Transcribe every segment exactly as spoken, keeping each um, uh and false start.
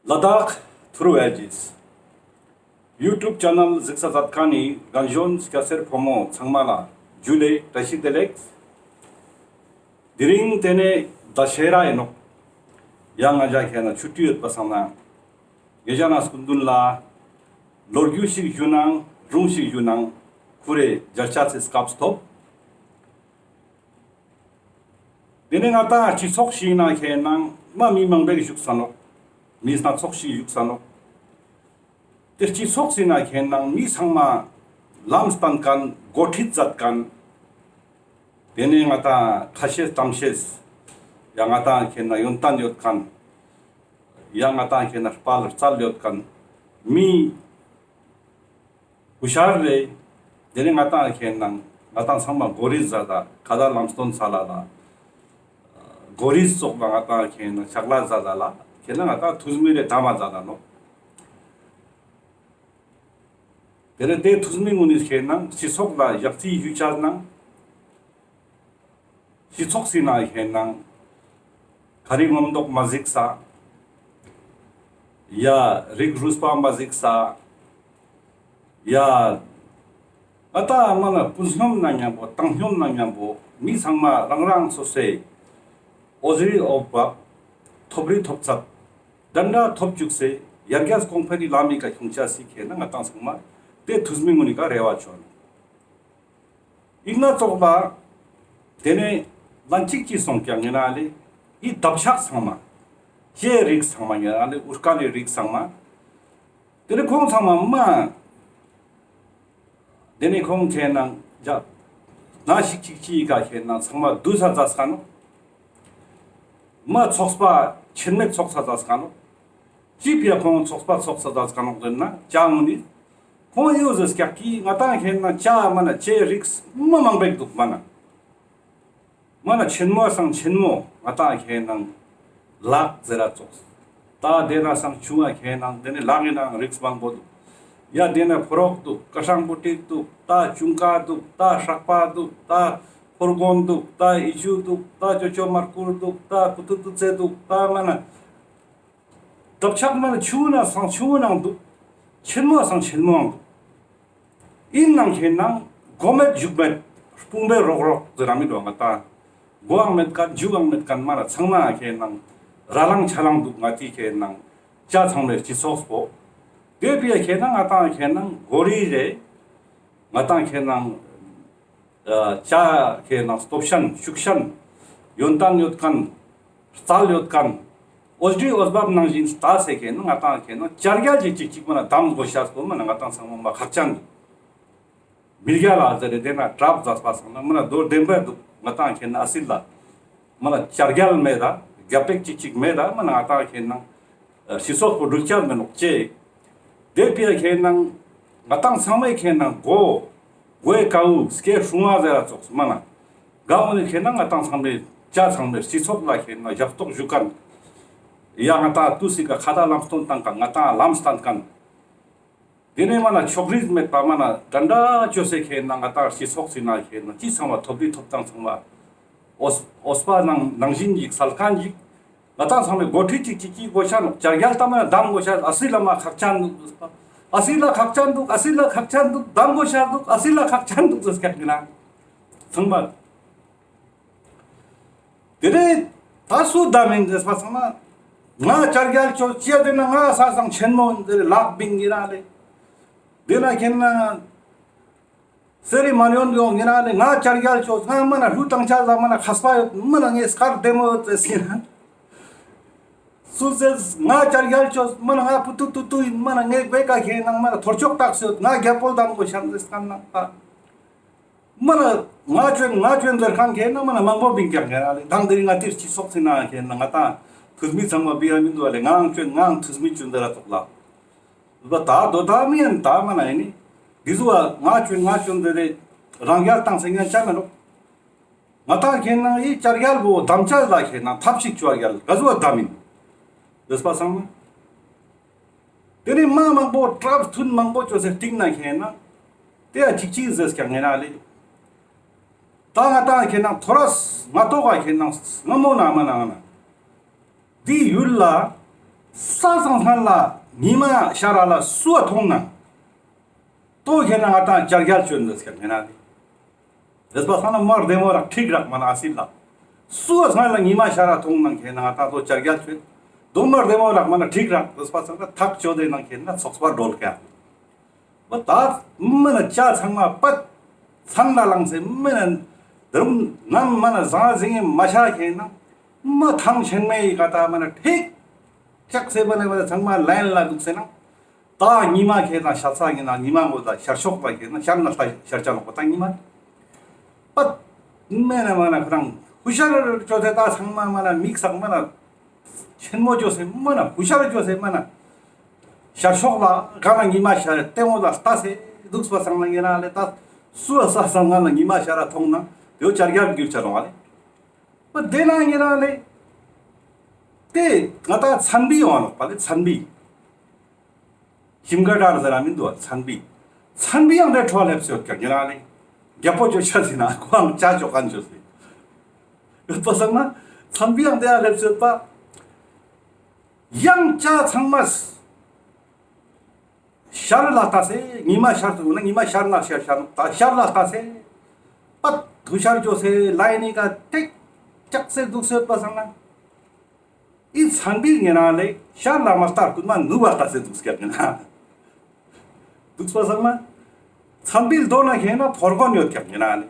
ལ་དྭགས་ཐུརུ་ཨེ་ཇིས་ཡུ་ཊུབ་ཆེ་ནལ་གཟིགས་ས་མཛད་མཁན་ནི་རྒན་གཞོན་སྐྱ་སེར་ཕོ་མོ་ཚང་མ་ལ་ཇུ་ལེ་བཀྲ་ཤིས་བདེ་ལེགས། དེ་རིང་དེ་ནས་ད་ཤེས་ར་ཡིན་ནོག། ཡང་ང་ཞ་ཁེ་ན་ཆུ་ཊི་ཡོད་པ་སང་ན་ངེ་ཞ་ན་སྐུ་མདུན་ལ་ལོ་རྒྱུས་ཤིག་ཞུ་ནང་སྒྲུང་ཞིག་ཞུ་ནང་ཁུ་རེ་མཇལ་ཆ་སི་སྐབས་ཐོབ། དེ་ནས་ང་ཏང་སྤྱི་ཚོགས་ཤིག་ན་ཁེ་ནང་མ་མི་མང་པོ་ཞིག་བཞུགས་ས་ནོག། མི་སྣ་ཚོགས་ཤིག་བཞུགས་ས་ནོག། དེ་སྤྱི་ཚོགས་ཤིག་ན་ཁེ་ནང་མི་ཚང་མ་ལམ་སྟན་མཁན་འགོ་ཁྲིད་མཛད་མཁན། དེ་ནས་ང་ཏང་ཁ་ཤས་གཏམ་བཤད་ཡ་ང་ཏང་ཁེ་ན་ཡོན་ཏན་ཡོད་མཁན། ཡ་ང་ཏང་ཁེ་ན་དཔལ་རྩལ་ཡོད་མཁན་མི་ཧུ་ཤར་རེ། དེ་ནས་ང་ཏང་ཁེ་ནང་ང་ཏང་ཚང་མ་གོ་རིས་ཟ་ད་ཁ་ད་ལམ་སྟོན་ས་ལ་ལ། གོ་རིས་ཙོགས་ལ་ང་ཏང་ཁེ་ནང་ཕྱག་ལས་ཟ་ད་ལ་ཁེ་ནང་ང་ཏང་ཐུས་མི་རེ་དམ་མ་ཟ་ད་ནོག། དེ་ནས་དེ་ཐུས་མི་ངུན་ནི་ཁེ་ནང་སྤྱི་ཚོགས་ལ་ཞབས་རྩིས་ཞུ་ཆ་ནང་། སྤྱི་ཚོགས་སི་ནང་ཁེ་ནང་ཁ་རི་ངོམ་མདོག་མ་གཟིགས་ས། ཡ་རིགས་རུས་པ་མ་གཟིགས་ས། ཡ་ཨ་ཏ་མ་ན་སྤུན་སྙོམས་ན་མཉམ་པོ་བཏང་སྙོམས་ན་མཉམ་པོ་མི་ཚང་མ་རང་རང་སོ་སོའི་འོས་རིགས་འོས་བབ་ཐོབ་རིགས་ཐོབ་ཚད་དན་ར་ཐོབ་བཅུག་སེ་ཡར་རྒྱས་གོང་འཕེལ་ལི་ལམ་མི་ཀ་ཁྱོང་ཆ་སི་ཁེ་ནང་ང་ཏང་ཚང་མ་དེ་ཐུས་མི་ངུན་ནི་ཀ་རེ་བ་བཅོལ། ཨིན་ན་ཙོགས་ལ། དེ་ནས་ལན་གཅིག་གཅིག་སོང་ཀྱང་ངེ་ན་ལེ། ཨི་འདབ་ཆགས་ཚང་མ། ཅེ་རིགས་ཚང་མ་ངེ་ན་ལེ་ཨུར་ཀ་ལི་རིགས་ཚང་མ། དེ་ནས་ཁོང་ཚང་མ་མ། དེ་ནས་ཁོང་ཁེ་ནང་ཇ། ན་ཞིག་གཅིག་གཅིག་ག་ཁེ་ནང་ཚང་མ་བསྡུ་ས་ཛ་སྐ་ནོ། མ་ཚོགས་པ་ཆེན་མེད་ཚོགས་ས་ཛ་སྐ་ནོ། ཅི་ཕི་ཡ་ཁོང་ཚོགས་པ་ཚོགས་ས་ཛ་སྐ་ནོ་དེ་ན་ཅ་ངུན་ནི། ཁོང་ཡོད་ཟེར་སྐྱག་གི་ང་ཏང་ཁེ་ན་ཅ་མ་ན་ཅེ་རིགས་མ་མང་པོ་འདུག་མ་ན། མ་ན་ཆེན་མོ་སང་ཆེན་མོ་ང་ཏང་ཁེ་ནང་ལག་ཟེར་ར་ཙོགས། ད་དེ་ན་སང་ཆུང་ང་ཁེ་ནང་དེ་ནི་ལག་གི་ནང་རིགས་མང་པོ་འདུག། ཡ་དེ་ན་ཕོ་རོག་འདུག། ཀ་ཧྲང་བུ་ཏིག་འདུག། ད་ཅུང་ཀ་འདུག། ད་ཧྲག་པ་འདུག། ད་ཕོར་གོན་འདུག། ད་ཨི་ཅུ་འདུག། ད་ཅོ་ཅོ་མར་ཀུར་འདུག། ད་ཀུ་ཏུ་ཏུ་ཙེ་འདུག། ད་མ་ན། འདབ་ཆགས་མ་ན་ཆུང་ངུ་ན་སང་ཆུང་ངུ་ནང་འདུག། ཆེན་མོ་སང་ཆེན་མོའང་འདུག། ཨིན་ནང་ཁེ་ནང་མགོ་མེད་མཇུག་མེད་དཔུང་པའི་རོག་རོག་ཟེར་ར་མི་འདུག་ང་ཏང་། མགོའང་མེད་མཁན་མཇུག་འང་མེད་མཁན་མ་ན་ཚང་མ་ཁེ་ནང་ར་ལང་ཆ་ལང་འདུག། ང་ཏི་ཁེ་ནང་ཅ་ཚང་མའི་སྤྱི་ཚོགས་པོ། དེ་ཕི་ཡ་ཁེ་ནང་ང་ཏང་ཁེ་ནང་གོ་རི་རེ། ང་ཏང་ཁེ་ནང་ཅ་ཁེ་ནང་སྟོབས་ཤན་ཤུགས་ཤན་ཡོན་ཏན་ཡོད་མཁན་རྩལ་ཡོད་མཁན་འོས་རིགས་འོས་བབ་ནང་བཞིན་ལྟ་སེ་ཁེ་ནང་ང་ཏང་ཁེ་ནང་བྱ་རྒྱལ་གྱི་ཅིག་ཅིག་མ་ན་དམ་དགོས་ཤ་སྐོར་མ་ན་ང་ཏང་ཚང་མ་མ་ཁག་ཅན་འདུག། མི་རྒྱལ་ལ་ཟེར་རེ་དེ་ན་གྲབས་ཛ་སྤ་སང་ན་མ་ན་རྡོ་ལྡེམ་པ་འདུག། ང་ཏང་ཁེ་ནང་ཨ་སི་ལ་མ་ན་བྱ་རྒྱལ་མེད་ད་རྒྱ་པེག་ཅིག་ཅིག་མེད་ད་མ་ན་ང་ཏང་ཁེ་ནང་སྤྱི་ཚོགས་པོ་འགྲུལ་ཆ་མེད་ནོག་ཅེ། དེ་ཕི་ཡ་ཁེ་ནང་ང་ཏང་ཚང་མའི་ཁེ་ནང་མགོ་མགོའི་ཀ་བུ་སྐེ་ཧྲུང་བ་ཟེར་ར་ཙོགས་མ་ན་ག་འོ་ནི་ཁེ་ནང་ང་ཏང་ཚང་མའི་ཅ་ཚང་མའི་སྤྱི་ཚོགས་ལ་ཁེ་ནང་ཞབས་ཏོག་ཞུ་མཁན་ཡ་ང་ཏང་ཏུས་སི་ཀ་ཁ་ད་ལམ་སྟོན་བཏང་མཁན་ང་ཏང་ལམ་སྟན་མཁན། དེ་ནས་མ་ན་ཕྱོགས་རིས་མེད་པ་མ་ན་དྲན་དྲ་བཅོས་སེ་ཁེ་ནང་ང་ཏང་སྤྱི་ཚོགས་སི་ནང་ཁེ་ནང་ཅི་ཚང་མ་ཐོབ་རིགས་ཐོབ་ཐང་ཚང་མ་འོས་འོས་པ་ནང་ནང་བཞིན་ཞིག་སལ་མཁན་ཞིག། ང་ཏང་ཚང་མའི་འགོ་ཁྲིད་ཅིག་ཅིག་གིས་དགོས་ཤ་ནོག། བྱ་རྒྱལ་ལྟ་མ་ན་གདམ་དགོས་ཤ། ཨ་སི་ལ་མ་ཁག་ཅན་འདུག། ཨ་སི་ལ་ཁག་ཅན་འདུག། ཨ་སི་ལ་ཁག་ཅན་འདུག། གདམ་དགོས་ཤ་འདུག། ཨ་སི་ལ་ཁག་ཅན་འདུག་ཟེར་སྐྱག་གི་ན་ཚང་མ། དེ་ནས་ད་སུ་གདམ་ཨིན་ཟེར་པ་སང་ན་ང་བྱ་རྒྱལ་ཆོས་ཅི་ཡ་དེ་ན་ང་ས་སང་ཆེན་མོ་ཨིན་ཟེར་ལག་བིང་གི་ན་ལེ། དེ་ན་ཁེ་ན་སེ་རི་མ་ཡོན་ཡོང་གི་ན་ལེ་ང་བྱ་རྒྱལ་ཆོས་ང་མ་ན་ལུ་བཏང་ཆ་ཟ་མ་ན་ཁས་པ་ཡོད་མ་ན་ངའི་སྐར་བདེ་མོ་ཡོད་ཟེར་སི་ན། སུ་ཟེར་ང་བྱ་རྒྱལ་ཆོས་མ་ན་ང་པུ་ཏུ་ཏུ་ཏུ་ཨིན་མ་ན་ངའི་བེ་ཀ་ཁེ་ན་མ་ན་ཐོར་ཅོག་བཏགས་ཡོད་ང་རྒྱལ་པོ་གདམ་དགོས་ཤ་ཟེར་སྐར་ན་ཨ། མ་ན་ང་ཅོན་ང་ཅོན་ཟེར་མཁན་ཁེ་ན་མ་ན་མང་པོ་བིང་ཀྱག་ཁེ་ན་ལེ། དང་དེ་རིང་ང་ཏིར་སྤྱི་ཚོགས་སི་ནང་ཁེ་ན་ང་ཏང་ཐུས་མི་ཚང་མ་བི་ཡ་མི་འདུག་ལེ། ངའང་ཅོན་ངའང་ཐུས་མི་ཅོན་ཟེར་ར་ཙོགས་ལ། བ་ད་དོ་ད་མི་ཡན་ད་མ་ན་ཨིན་ནི། འདི་ཟུ་བ་ང་ཅོན་ང་ཅོན་ཟེར་རེ་རང་རྒྱལ་བཏང་སེ་ཉན་ཆ་མེད་ནོག། ང་ཏང་ཁེ་ན་ཡི་བྱ་རྒྱལ་བོ་གདམ་ཆ་ལ་ཁེ་ན་ཐབས་ཤིག་བཅོ་རྒྱལ་ག་ཟུ་བ་གདམ་ཨིན། ཟེར་པ་སང་ན། དེ་ནི་མ་མང་པོ་གྲབས་ཐུན་མང་པོ་བཅོས་སེ་སྟིང་ན་ཁེ་ན། དེ་ཡ་ཅིག་ཅིག་ཟེར་ཀྱང་ངེ་ན་ལེ། ད་ང་ཏང་ཁེ་ན་ཐོ་རས་ང་ཏོག་ག་ཁེ་ན་སྔ་མོ་ན་མ་ན་ང་ན། དེའི་ཡུལ་ལ་ ས་སང་སང་ལ་ཉི་མ་ཤར་ར་ལ་སུའ་མཐོང་ན། ཏོ་ཁེ་ན་ང་ཏང་བྱ་རྒྱལ་ཅོ་ཨིན་ཟེར་ཁན་ཡིན་ན་ལེ། རེས་པ་སང་ན་མ་བདེ་མོ་རག་འགྲིག་རག་མ་ན་ཨ་སི་ལ། སུའ་སང་ལ་ཉི་མ་ཤར་ར་མཐོང་ན་ཁེ་ན་ང་ཏང་ཏོ་བྱ་རྒྱལ་ཅོ་ཨིན། དོ་མ་བདེ་མོ་རག་མ་ན་འགྲིག་རག་རེས་པ་སང་ན་ཐག་ཆོད་དེ་ན་ཁེ་ན་ཚོགས་པ་འགྲོལ་ཀྱག། མ་ད་མ་ན་ཅ་ཚང་མ་པད་ཚང་ལ་ལངས་སེ་མ་ན་དུམ་ནམ་མ་ན་ཟང་ཟིང་མ་ཆ་ཁེ་ན་མ་ཐང་ཆེན་མེ་ཡི་ཀ་ད་མ་ན་ཐིག་ཅག་སེ་མ་ན་མ་ན་ཚང་མ་ལའིན་ལ་འདུག་སེ་ན། ད་ཉི་མ་ཁེ་ན་ཤར་ས་ཉི་ན་ཉི་མ་མགོ་ད་ཤར་ཕྱོགས་ལ་ཁེ་ན་ཤར་ན་ཤར་ཆ་ནོག་པ་ད་ཉི་མ། པད་མེ་ན་མ་ན་ཁོ་རང་ཧུ་ཤར་ཅོས་ཏེ་ད་ཚང་མ་མ་ན་མིག་ཟག་མ་ན་ཆེན་མོ་ཅོས་སེ་མ་ན་ཧུ་ཤར་ཅོས་སེ་མ་ན་ཤར་ཕྱོགས་ལ་ག་ན་ཉི་མ་ཤར་ཏེ་མོ་ལ་ལྟ་སེ་འདུག་པ་སང་ན་ཉེ་རང་ལེ་ད་སུའ་ས་སང་ང་ན་ཉི་མ་ཤར་ར་མཐོང་ན་དེའོ་བྱ་རྒྱལ་གྱུར་ཆ་ནོག་ལེ། པ་དེ་ན་ཉེ་རང་ལེ་དེ་ང་ཏང་ཚན་བི་ཡོང་ང་ནོག་པ་ལེ་ཚན་བི། ཁྱིམ་ག་དར་ཟེར་ར་མི་འདུག་པ་ཚན་བི། ཚན་བི་ཡང་དེ་ཁྲོ་ལེབས་སེ་ཡོད་ཀྱག་ཉེ་རང་ལེ། རྒྱལ་པོ་ཅོ་ཆ་ཟིན་ན་ཁོའང་ཅ་ཅོ་ཁན་ཅོས་སེ། ཡོད་པ་སང་ན་ཚན་བི་ཡང་དེ་ཡ་ལེབས་སེ་ཡོད་པ། ཡང་ཅ་ཚང་མ་ཤར་ལ་ལྟ་སེ་ཉི་མ་ཤར་དུ་ན་ཉི་མ་ཤར་ན་ཤར་ཤར་ནོག་ད་ཤར་ལ་ལྟ་སེ་པད་ཧུ་ཤར་ཅོས་སེ་ལའིན་ནི་ཀ་ཐིག་ཅག་སེ་འདུག་སེ་ཡོད་པ་སང་ན། ཨི་ཚན་བི་ཉེ་རང་ལེ་ཤར་ལ་མ་ལྟ་རྐུན་མ་ནུབ་བ་ལྟ་སེ་འདུག་ཀྱག་ཉེ་རང་། འདུག་པ་སང་ན། ཚན་བིའི་མདོ་ན་ཁེ་ན་ཕོར་གོན་ཡོད་ཀྱག་ཉེ་རང་ལེ།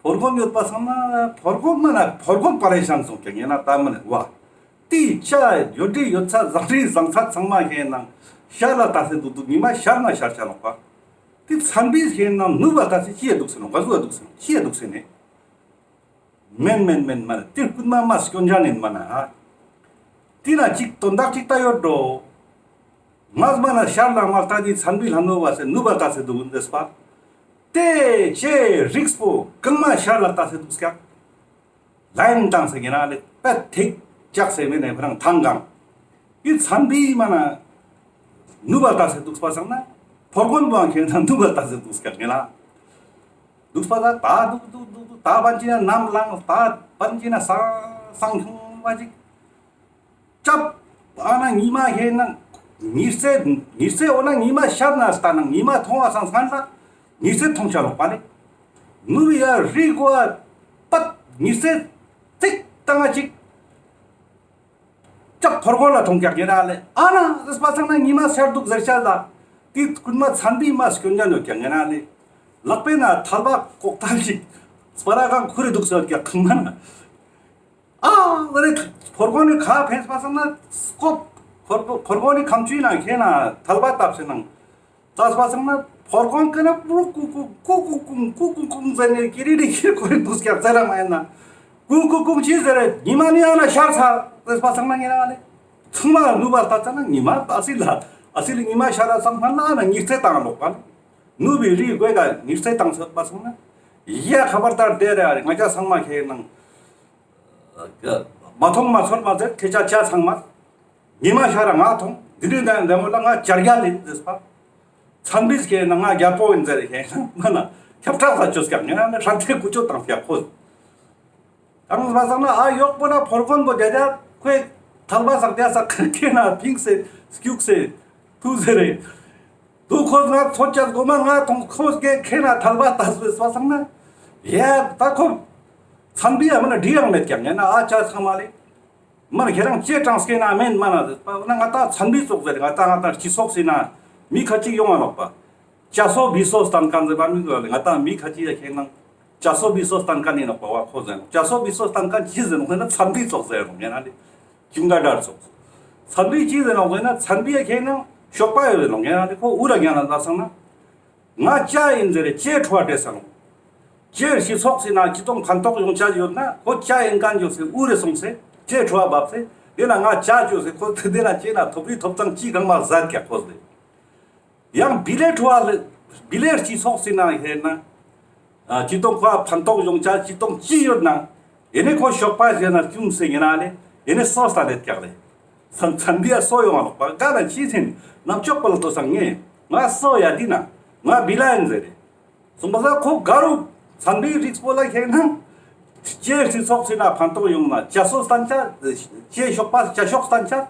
ཕོར་གོན་ཡོད་པ་སང་ན་ཕོར་གོན་མ་ན་ཕོར་གོན་པ་རེ་ཤང་སོང་ཀྱག་ཉེ་རང་ད་མ་ན་བ། ཏི་ཅ་ཡོད་དྲི་ཡོད་ཚད་ཟང་དྲི་ཟང་ཚད་ཚང་མ་ཁེ་ན་ཤར་ལ་ལྟ་སེ་འདུག་འདུག་ཉི་མ་ཤར་ན་ཤར་ཆ་ནོག་པ། ཏི་ཚན་བིའི་ཁེ་ན་ནུབ་བ་ལྟ་སེ་ཅི་ཡ་འདུག་སེ་ནོག་ག་ཟུག་ཡ་འདུག་སེ་ནོག་ཅི་ཡ་འདུག་སེ་ནེ། མེན་མེན་མེན་མ་ན་ཏེ་རྐུན་མ་མ་སྐྱོན་ཅན་ཨིན་མ་ན་ཧ། ཏེ་ན་ཅིག་དོན་དག་ཅིག་ད་ཡོད་འགྲོ། ང་མ་ན་ཤར་ལ་མ་ལྟ་དེ་ཚན་བི་ལ་ནུབ་བ་སེ་ནུབ་བ་ལྟ་སེ་འདུག་འདེས་པ། ཏེ་ཅེ་རིགས་པོ་གང་མ་ཤར་ལ་ལྟ་སེ་འདུག་ཀྱག། ལའིན་བཏང་སེ་ཉེ་རང་ལེ་པད་ཐིག་ཅག་སེ་མེ་ནེ་ཁོ་རང་ཐང་གང་། ཨི་ཚན་བི་མ་ན་ནུབ་བ་ལྟ་སེ་འདུག་པ་སང་ན་ཕོར་གོན་པོའང་ཁེ་ན་ནུབ་བ་ལྟ་སེ་འདུག་ཀྱག་ཉེ་རང་། འདུག་པ་ད་ད་འདུག་འདུག་འདུག་འདུག་ད་པན་ཅི་ན་ནམ་ལངས་ད་པན་ཅི་ན་སང་སང་ཁྱུང་མ་ཅིག་ཅབ། ཨ་ན་ཉི་མ་ཁེ་ན་ཉི་ཚེ་ཉི་ཚེ་འོ་ན་ཉི་མ་ཤར་ན་ལྟ་ན་ཉི་མ་མཐོང་བ་སང་སང་ལ་ཉི་ཚེ་མཐོང་ཆ་ནོག་པ་ལེ། ནུབ་ཡ་རི་གོ་པད་ཉི་ཚེ་ཚིག་ཏང་ང་ཅིག་ཅག་ཕོར་གོན་ལ་མཐོང་ཀྱག་ཉེ་རང་ལེ། ཨ་ན་རེས་པ་སང་ན་ཉི་མ་ཤར་འདུག་ཟེར་ཆ་ལ། ཏེ་རྐུན་མ་ཚན་བི་མ་སྐྱོན་ཅན་ཡོད་ཀྱག་ཉེ་རང་ལེ། ལག་པེ་ན་ཐལ་བ་ལྐོག་ཐལ་ཞིག་སྤར་ར་གང་ཁུར་རེ་འདུག་ཟེར་ཀྱག་ཁང་མ་ན། ཨ་ལེ་ཕོར་གོན་ནི་ཁ་ཕེན་པ་སང་ན་སྐོབ་ཕོར་ཕོར་གོན་ནི་ཁམ་ཆུའི་ནང་ཁེ་ན་ཐལ་བ་བཏབ་སེ་ནང་། ལྟས་པ་སང་ན་ཕོར་གོན་ཀ་ན་པུ་རུ་ཀུ་ཀུ་ཀུ་ཀུ་ཀུ་ཀུ་ཀུ་ཀུ་ཟེར་ནེ་ཀི་རི་རི་ཁྱེར་ཁོ་རེ་འདུག་ཀྱག་ཟེར་ར་མ་ཡིན་ན། ཀུ་ཀུ་ཀུ་ཅི་ཟེར་རེ་ཉི་མ་ནི་ཨ་ན་ཤར་ཚར་ལྟས་པ་སང་ན་ཉེ་རང་ལེ། ཚང་མ་ནུབ་བ་ལྟ་ཙ་ན་ཉི་མ་ཨ་སི་ལ་ཨ་སི་ལ་ཉི་མ་ཤར་ར་ཙམ་མ་ན་ཨ་ན་ཉི་ཚེ་བཏང་ལོག་པ་ལེ། ནུབ་བི་རི་གོས་ཀ་ཉི་ཚེ་བཏང་ཚར་པ་སང་ན། ཡ་ཁ་པར་ལྟར་བསྡད་རེ་ཨ་རེ་ང་ཅག་ཚང་མ་ཁེ་ནང་། མ་མཐོང་མ་ཚོར་མ་ཟེར་ཁྱེད་ཅག་ཅ་ཚང་མ། ཉི་མ་ཤར་ར་ང་མཐོང་། དེ་རིང་དང་འདི་མོ་ལ་ང་བྱ་རྒྱལ་ལེ་ཟེར་པ། ཚན་བིས་ཁེ་ན་ང་རྒྱལ་པོ་ཡིན་ཟེར་ཁེ་ན་མ་ན་ཁྱབ་བསྒྲགས་ས་ཅོས་ཀྱག་ཉེ་རང་ནི་ཧྲན་ཏེ་ཀུ་ཅོ་བཏང་ཀྱག་ཁོ། དང་པ་སང་ན་ཨ་ཡོག་པོ་ན་ཕོར་གོན་པོ་རྒྱ་རྒྱ་ཁོས་ཐལ་བ་ཟག་རྒྱ་ཟག་ཁེ་ན་ཕིང་སེ་སྐྱུག་སེ་ཐུ་ཟེར་རེ། དུ་ཁོ་ང་ཚོ་ཅག་གོ་མ་ང་ཐོང་ཁོ་སྐེ་ཁེ་ན་ཐལ་བ་ལྟ་སོ་སོ་སང་ན། ཡ་ད་ཁོ་ཚན་བི་ཡ་མ་ན་འདྲི་ཡང་མེད་ཀྱག་ཉེ་ན་ཨ་ཅག་ཚང་མ་ལེ། མ་ན་ཁྱེད་རང་ཅེ་དྲངས་སྐེ་ན་མེན་མ་ན་ཟེར་པ་ན་ང་ཏང་ཚན་བི་ཙོགས་ཟེར་ང་ཏང་ང་ཏང་སྤྱི་ཚོགས་སི་ན་མི་ཁ་ཅིག་ཡོང་ང་ནོག་པ། ཅ་སོ་བི་སོ་སྟན་ཁན་ཟེར་བ་མི་འདུག་ལེ། ང་ཏང་མི་ཁ་ཅིག་ཡ་ཁེ་ན་ཅ་སོ་བི་སོ་སྟན་ཁན་ཡིན་ནོག་པ་བ་ཁོ་ཟེར་ནོག་ཅ་སོ་བི་སོ་སྟན་ཁན་ཅི་ཟེར་ནོག་ཟེར་ན་ཚན་བི་ཙོགས་ཟེར་ནོག་ཉེ་ན་ལེ། ཁྱིམ་ག་དར་ཙོགས། ཚན་བི་ཅི་ཟེར་ནོག་ཟེར་ན་ཚན་བི་ཡ་ཁེ་ན་ཤོག་པ་ཡོད་ཟེར་ནོག་ཉེ་ན་ལེ། ཁོ་འུ་ར་ཉ་ན་ཟ་སང་ན། ང་ཅ་ཡིན་ཟེར་རེ་ཅེ་ཁྲོ་བ་འདྲེ་ས་ནོག་ཅེ་སྤྱི་ཚོགས་སི་ན་ཅི་ཏོང་ཕན་ཐོགས་ཡོང་ཆ་ཡོད་ན་ཁོ་ཅ་ཡིན་ཁན་ཡོད་སེ་འུ་རེ་སོང་སེ་ཅེ་ཁྲོ་བ་བབས་སེ་དེ་ན་ང་ཅ་ཅོས་སེ་ཁོ་དེ་ན་ཅེ་ན་ཐོབ་རི་ཐོབ་ཚང་ཅི་གང་མ་ཟད་ཀྱག་ཁོ་ཟེར། ཡང་བི་ལེ་ཁྲོ་བ་ལེ་བི་ལེ་སྤྱི་ཚོགས་སི་ན་ཧེ་ན། ཨ་ཅི་ཏོང་ཁོ་ཕན་ཐོགས་ཡོང་ཆ་ཅི་ཏོང་ཅི་ཡོད་ན། ཨེ་ནེ་ཁོ་ཤོག་པ་ཟེར་ན་ཅུང་སེ་ཉེ་ན་ལེ། ཨེ་ནེ་སོ་སྟན་ལེད་ཀྱག་ལེ། ཚན་ཚན་བི་ཡ་སོ་ཡོང་ང་ནོག་པ་ག་ན་ཅི་ཟེར་ན་ནམ་ཅོག་པ་ལ་ལྟོས་སང་ངེ་ང་སོ་ཡ་དི་ན་ང་བི་ལ་ཡིན་ཟེར་རེ། སོང་པ་ས་ཁོ་ག་རུ་ཚན་བི་རིགས་པོ་ལ་ཁེ་ན། ཅེ་སྤྱི་ཚོགས་སི་ན་ཕན་ཐོགས་ཡོང་ན་ཅ་སོ་སྟན་ཆ། ཅེ་ཤོག་པ་ཅ་ཤོག་སྟན་ཆ།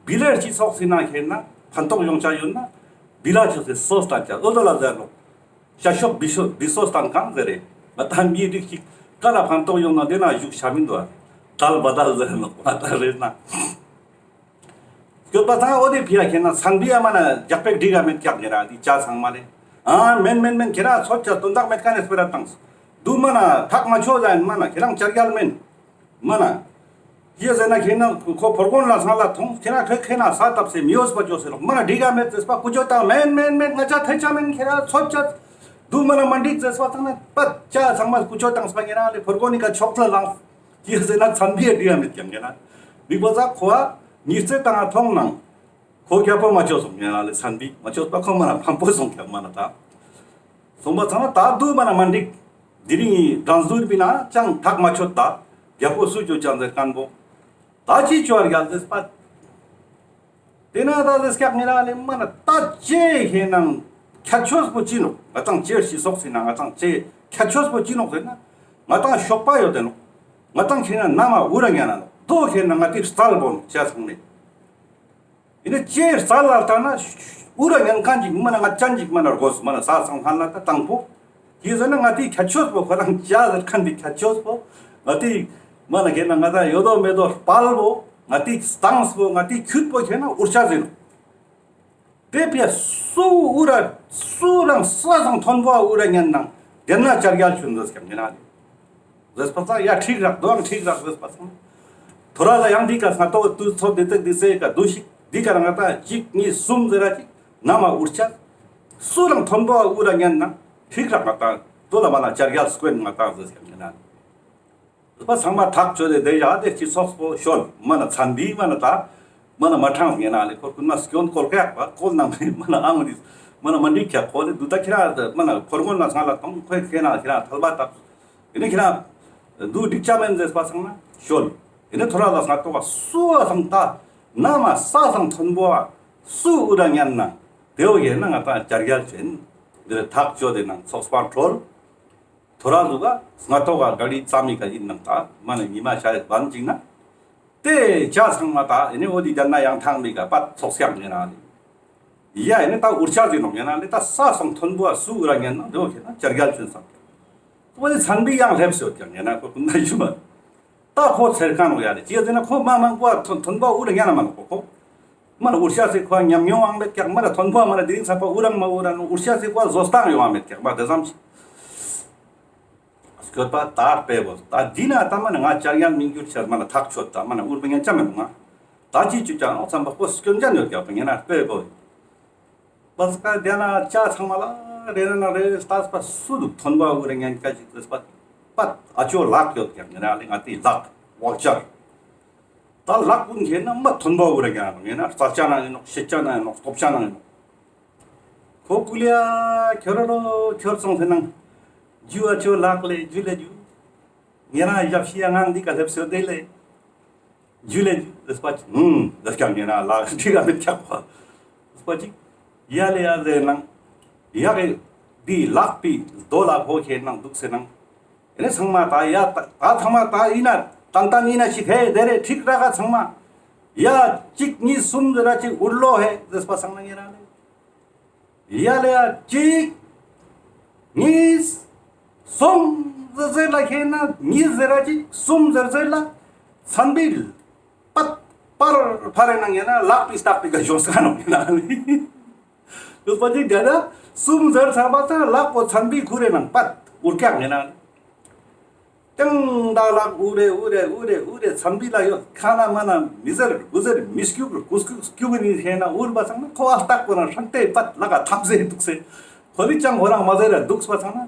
བི་ལ་སྤྱི་ཚོགས་སི་ནང་ཁེ་ན་ཕན་ཐོགས་ཡོང་ཆ་ཡོད་ན་བི་ལ་ཆོས་སི་སོ་སྟན་ཆ་འོ་དོ་ལ་ཟེར་ནོག་ཤ་ཤོག་བི་སོ་བི་སོ་སྟན་གང་ཟེར་རེ། ང་ཏང་མི་རིགས་ཤིག་ག་ལ་ཕན་ཐོགས་ཡོང་ན་དེ་ན་བཞུགས་ཤ་མི་འདུག་ཨ། དལ་བ་དལ་ཟེར་ནོག་ང་ཏང་རེད་ན། སྐྱོད་པ་ཚང་འོ་དེ་ཕི་ཡ་ཁེ་ན་ཚན་བི་ཡ་མ་ན་རྒྱག་པེ་འགྲིག་ག་མེད་ཀྱག་ཉེ་ར་དེ་ཅ་ཚང་མ་ལེ། ཨ་མེན་མེན་མེན་ཁེ་ར་ཚོད་ཆ་དོན་དག་མེད་ཀ་ནས་སྤེ་ར་བཏང་། དུ་མ་ན་ཐག་མ་ཆོད་ཟ་ཡིན་མ་ན་ཁེ་རང་ཅར་རྒྱལ་མེན། མ་ན། ཡེ་ཟེར་ན་ཁེ་ན་ཁོ་ཕོར་གོན་ལ་སང་ལ་ཐོང་ཁེ་ན་ཁེ་ཁེ་ན་ས་བཏབ་སེ་མི་ཡོད་པ་ཅོ་སེ་ལོག་མ་ན་འགྲིག་ག་མེད་ཟེར་པ་ཀུ་ཅོ་བཏང་མེན་མེན་མེན་ང་ཅ་ཐེ་ཆ་མེན་ཁེ་ར་ཚོད་ཆ། དུ་མ་ན་མ་འགྲིག་ཟེར་པ་ཚང་ན་པ་ཅ་ཚང་མ་ཀུ་ཅོ་བཏང་སྤ་ཉེ་ར་ལེ་ཕོར་གོན་ནི་ཀ་ཆོག་ལ་ལང་། ཅི་ཟེར་ན་ཚན་བི་ཡ་འགྲིག་ཡ་མེད་ཀྱང་ཉེ་ན། མི་པོ་ཚ་ཁོ་ཨ་ཉི་ཚེ་དང་ང་ཐོང་ནང་། ཁོ་རྒྱལ་པོ་མ་ཆོག་སོང་ཉེ་ན་ལེ་ཚན་བི་མ་ཆོག་པ་ཁོ་མ་ན་ཕམ་པོ་སོང་ཀྱང་མ་ན་ད། སོང་པ་ཚང་ན་ད་དུ་མ་ན་མ་འགྲིག་དེ་རིང་གི་གང་ཟུར་པི་ན་ཅང་ཐག་མ་ཆོད་ད། རྒྱལ་པོ་སུ་ཅོ་ཅང་ཟེར་ཁན་པོ། ད་ཅི་ཅོ་བར་རྒྱལ་ཟེར་པ། དེ་ན་ད་ཟེར་སྐྱག་ཉེ་ར་ལེ་མ་ན་ད་ཅེ་ཧེ་ནང་ཁྱད་ཆོས་པོ་ཅི་ནོག་ང་ཏང་ཅེ་ཤི་སོགས་སི་ན་ང་ཏང་ཅེ་ཁྱད་ཆོས་པོ་ཅི་ནོག་ཟེར་ན་ང་ཏང་ཤོག་པ་ཡོད་དེ་ནོག་ང་ཏང་ཁེ་ན་ན་མ་འུ་ར་ཉན་ན་ནོག་དོ་ཁེ་ན་ང་ཏི་རྩལ་པོ་ནོག་ཅ་ཚང་མེ། ཡིན་ན་ཅེ་རྩལ་ལ་ལྟ་ན་འུ་ར་ཉན་ཁན་ཅིག་མ་ན་ང་ཅན་ཅིག་མ་ན་རྒོས་མ་ན་ས་སང་ཁན་ལ་ད་དང་པོ། ཡིན་ཟེར་ན་ང་ཏི་ཁྱད་ཆོས་པོ་ཁོ་རང་ཅ་ཟེར་ཁན་ཏི་ཁྱད་ཆོས་པོ་ང་ཏི་མ་ན་ཁེ་ན་ང་ཏ་ཡོད་དོ་མེད་དོ་དཔལ་པོ་ང་ཏི་སྟངས་པོ་ང་ཏི་ཁྱུད་པོ་ཁེ་ན་འུར་ཆ་ཟེར་ནོག་དེ་ཕི་སུ་འུ་ར་སུ་རང་ས་སང་མཐོན་པོ་འུ་ར་ཉན་ནང་དེ་ན་ཅར་རྒྱལ་ཆུན་ཟེར་སྐྱང་ཉེ་ན་ལེ། ཟེར་པ་ཚང་ཡ་ཁྲིག་རག་དོའང་ཁྲིག་རག་ཟེར་པ་ཚང་། ཐོ་ར་ལ་ཡང་འདི་ཀ་སྔ་ཏོག་དུ་ཚོ་འདི་ཚེ་འདི་ཚེ་ཀ་འདུ་ཤིག་འདི་ཀ་རང་ང་ཏ་གཅིག་གཉིས་གསུམ་ཟེར་ར་གཅིག་ན་མ་འུར་ཆ། སུ་རང་མཐོན་པོ་འུ་ར་ཉན་ནང་ཁྲིག་རག་ང་ཏ་དོ་ལ་མ་ན་ཅར་རྒྱལ་སྐོན་ང་ཏ་ཟེར་སྐྱང་ཉེ་ན་ལེ། པ་ཚང་མ་ཐག་ཆོད་དེ་དེ་ཡ་དེ་སྤྱི་ཚོགས་པོ་ཤོད་མ་ན་ཚན་བི་མ་ན་ད་མ་ན་མ་ཁྲང་ཉེ་ན་ལེ་ཁོ་ཀུན་མ་སྐྱོན་སྐོར་ཀ་ཡག་པ་ཀོལ་ནང་མ་ན་ཨང་རིས་མ་ན་མ་འགྲིག་ཁྱ་ཁོ་ལེ་དུ་ད་ཁྱེ་ར་མ་ན་ཕོར་གོན་ལ་སང་ལ་ཐོང་ཁོས་ཁྱེ་ན་ཁྱེ་ར་ཐལ་བ་བཏབ་ཡིན་ན་ཁྱེ་ར་དུ་འགྲིག་ཆ་མེན་ཟེར་པ་སང་ན་ཤོད་ཡིན་ན་ཐོ་ར་ལ་སང་ཏོ་བ་སུ་བ་སང་ད་ན་མ་ས་སང་མཐོན་པོ་བ་སུ་འུ་ར་ཉན་ན་དེ་བོ་ཡིན་ན་ང་ད་ཅར་རྒྱལ་ཆེན་འདིར་ཐག་ཆོད་དེ་ནང་ཚོགས་པར་ཁྲོལ། ཐོ་ར་ཟུག་ག་སྔ་ཐོག་ག་ག་རི་ཙམ་མི་ཀ་ཡིན་ནང་ད་མ་ནི་ཉི་མ་ཤ་ཡི་བན་ཅིག་ན། དེ་ཅ་ཚང་མ་ད་ཨེ་ནི་འོ་དི་རྒྱ་ན་ཡང་ཐང་མི་ཀ་པད་ཚོགས་སྐྱང་ཉེ་ན་ལེ། ཡ་ཨེ་ནི་ད་འུར་ཆ་ཟིན་ནོག་ཉེ་ན་ལེ་ད་ས་སང་མཐོན་པོ་སུ་འུ་ར་ཉན་ན་དེ་འོ་ཁེ་ན་ཅར་རྒྱལ་ཆུན་སང་། འོ་དི་ཚན་བི་ཡང་ལེབས་སོད་ཀྱང་ཉེ་ན་ཁོ་ཀུན་ན་ཞུ་མ། ད་ཁོ་ཚེར་ཁན་ནོ་ཡ་ལེ་ཅི་ཡ་ཟེར་ན་ཁོ་མ་མང་པོ་མཐོན་མཐོན་པོ་འུ་ར་ཉན་ན་མ་ནོག་ཁོ་ཁོ། མ་ན་འུར་ཤ་སེ་ཁོ་ཉམས་མྱོང་ཨང་མེད་ཀྱག་མ་ན་མཐོན་པོ་མ་ན་དེ་རིང་ཚ་པ་འུ་རང་མ་འུ་ར་ནོ་འུར་ཤ་སེ་ཁོ་བཟོ་སྟངས་ཡོང་ཨ་མེད་ཀྱག་མ་དེ་ཙམ་ཞིག་སྐྱོད་པ་ད་སྤེ་བོ་ད་འདི་ན་ད་མ་ན་ང་ཅར་ཡང་མི་འགྱུར་ཆ་མ་ན་ཐག་ཆོད་ད་མ་ན་འུར་བ་ཉན་ཆ་མེད་ང་ད་ཅི་ཅུ་ཅང་ཨོ་ཚམ་པ་ཁོ་སྐྱོན་ཅན་ཡོད་ཀྱག་པ་ཉན་ན་སྤེ་བོ། པ་སྐ་དེ་ན་ཅ་ཚང་མ་ལ་རེ་རེ་ན་རེ་རེ་ལྟས་པ་སུ་འདུག་མཐོན་པོ་འུ་ར་ཉན་ཀ་ཅིག་ལྟས་པ་པ་ཨ་ཅོ་ལག་ཡོད་ཀྱག་ཉན་ན་ལེ་ང་དེ་ལག་བག་ཅར། ད་ལག་ཀུན་ཁེ་ན་མ་མཐོན་པོ་འུ་ར་ཉན་ན་ཡིན་ན་རྩ་ཅ་ན་ཡིན་ནོག་ཤེད་ཅ་ན་ཡིན་ནོག་སྟོབས་ཅ་ན་ཡིན་ནོག་ཁོ་ཀུ་ལི་ཡ་ཁྱོད་ར་ལོ་ཁྱོད་སོང་ཟེར་ནང་ཇུ་ཨ་ཅོ་ལག་ལེ་ཇུ་ལེ་ཇུ། ཉེ་རང་ཞབས་ཕྱི་ཡ་ངང་འདི་ཀ་སླེབས་སོ་དེ་ལེ། ཇུ་ལེ་ཇུ་ལེ་སྤ་ཅིག་ཧུམ་ལེ་སྐྱང་ཉེ་རང་ལག་འདི་ཀ་མི་ཆག་པ། སྤ་ཅིག་ཡ་ལེ་ཡ་ཟེར་ནང་ཡ་གི་འདི་ལག་པི་རྡོ་ལ་ཕོ་ཁེ་ནང་འདུག་ཟེར་ནང་། ཨེ་ནི་ཚང་མ་ད་ཡ་ད་ད་ཚང་མ་ད་ཡིན་ན་ཏན་ཏན་ཡིན་ན་ཞིག་ཧེ་དེ་རེ་ཁྲིག་ར་ག་ཚང་མ། ཡ་གཅིག་གཉིས་གསུམ་ཟེར་ར་གཅིག་འུར་ལོ་ཧེ་ཟེར་སྤ་སང་ན་ཉེ་རང་ལེ། ཡ་ལེ་ཡ་གཅིག་གཉིས་གསུམ་ཟེར་ཟེར་ལ་ཁེ་ན་གཉིས་ཟེར་ར་གཅིག་གསུམ་ཟེར་ཟེར་ལ་ཚན་བི་པད་པར་ཕ་རེ་ནང་ཡ་ན་ལག་པི་སྟག་པི་ག་ཞོག་ས་ནང་ཡ་ན་ལེ། ཡོད་པ་ཅིག་དེ་ན་གསུམ་ཟེར་ཚར་བ་ཚང་ལག་པོ་ཚན་བི་ཁུ་རེ་ནང་པད་འུར་ཀྱག་ཡ་ན་ལེ། ཀྱང་ད་ལག་འུ་རེ་འུ་རེ་འུ་རེ་འུ་རེ་ཚན་བི་ལ་ཡོད་ཁ་ན་མ་ན་མི་ཟེར་གུ་ཟེར་མི་སྐྱུག་གུ་སྐྱུག་སྐྱུག་ནི་ཧེ་ན་འུར་བ་ཚང་ན་ཁོ་ཨ་སྟག་པོ་ན་ཧྲང་ཏེ་པད་ལག་ག་ཐམ་ཟེ་འདུག་སེ། ཁོ་ནི་ཅང་ཁོ་རང་མ་ཟེར་ར་འདུག་སེ་བ་ཚང་ན་